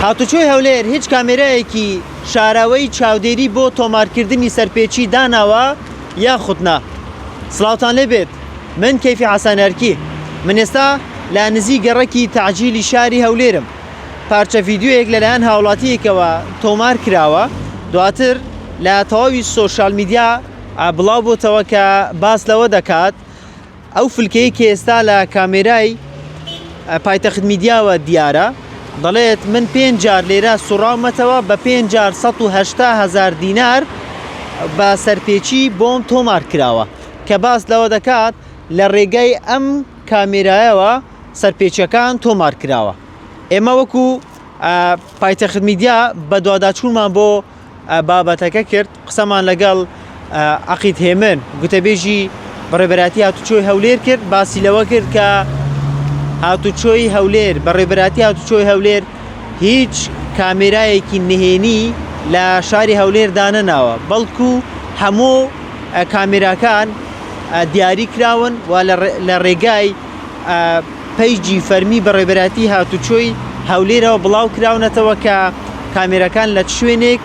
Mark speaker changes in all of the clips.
Speaker 1: هاتوچۆی هەولێر هیچ کامێرایەکی شاراوەی چاودێری بۆ تۆمارکردنی سەرپێچی داناوە یاخود نا؟ سڵاوتان لێبێت من کەیفی حەسەن ئەرکی من ئێستا لە نزیک گەڕەکی تەعجیلی شاری هەولێرم پارچە ڤیدیۆیەک لەلایەن هاوڵاتییەکەوە تۆمار کراوە دواتر لە تەواوی سۆشیال میدیا بڵاو بۆتەوە کە باس لەوە دەکات ئەو فلکەی کە ئێستا لە کامێرای پایتەخت میدیاوە دیارە دەڵێت من پێنج جار لێرە سوڕاومەتەوە بە پێنج جار 180 هەزار دینار بە سەرپێچی بۆم تۆمار کراوە کە باس لەوە دەکات لە ڕێگای ئەم کامێرایەوە سەرپێچیەکان تۆمار کراوە ئێمە وەکو پایتەخت میدیا بەدواداچوونمان بۆ بابەتەکە کرد قسەمان لەگەڵ عەقید هێمن گوتەبێژی بەڕێبەراتی هاتوچۆی هەولێر کرد باسی لەوە کرد کە هاتوچۆی هەولێر بەڕێبەراتی هاتوچۆی هەولێر هیچ کامێرایەکی نهێنی لە شاری هەولێر دانەناوە بەڵکو هەموو کامێراکان دیاری کراون و لە ڕێگای پەیجی فەرمی بەڕێوەبەرایەتی هاتوچۆی هەولێرەوە بڵاو کراونەتەوە کە کامێراکان لە چ شوێنێک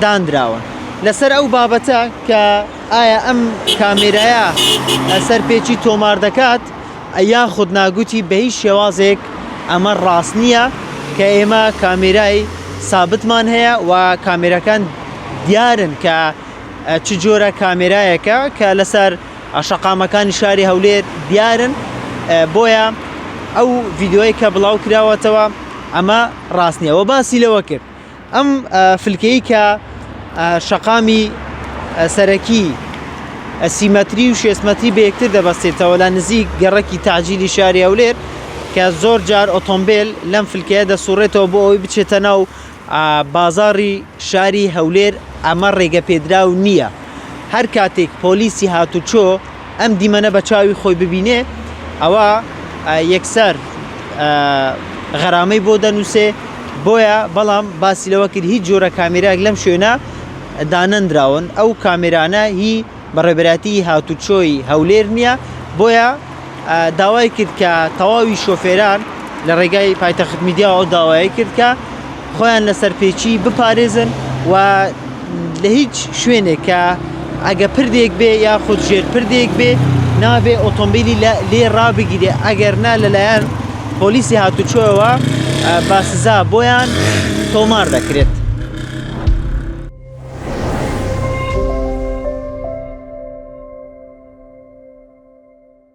Speaker 1: دانراون. لەسەر ئەو بابەتە کە ئایا ئەم کامێرایە سەرپێچی تۆمار دەکات یاخود نا گوتی بە هیچ شێوازێک ئەمە ڕاست نییە کە ئێمە کامێرای سابتمان هەیە و کامێراکان دیارن کە چ جۆرە کامێرایەکە کە لەسەر شەقامەکانی شاری هەولێر دیارن بۆیە ئەو ڤیددیوەی کە بڵاو کراوەتەوە ئەمە ڕاست نییە وە باسی لەوە کرد ئەم فلکەی کە شەقامی سەرەکی سیمەتری و شێسمەتری بە یەکتر دەبەستێتەوە لە نزیک گەڕەکی تاجیلی شاری هەولێر کە زۆر جار ئۆتۆمبیل لەم فلکەیە دەسوڕێتەوە بۆ ئەوەی بچێتە ناو بازاڕی شاری هەولێر ئەمە ڕێگەپێدراو نییە. هەر کاتێک پۆلیسی هاتوچۆ ئەم دیمەنە بە چاوی خۆی ببینێ ئەوە یەکسەر غەرامەی بۆ دەنووسێ بۆیە بەڵام باسی لەوە کرد هیچ جۆرە کامێرایەک لەم شوێنە دانەندراون ئەو کامێرانە هی بەڕێوەبەرایەتی هاتوچۆی هەولێر نییە بۆیە داوای کرد کە تەواوی شۆفێران لە ڕێگای پایتەخت میدیاوە ئەو داوایەی کرد کە خۆیان لە سەرپێچی بپارێزن و لە هیچ شوێنێک کە ئەگە پردێک بێ یاخود ژێر پردێک بێ نابێ ئۆتۆمبیلی لێ ڕابگیرێ ئەگەر نا لەلایەن پۆلیسی هاتوچۆەوە بە سزا بۆیان تۆمار دەکرێت.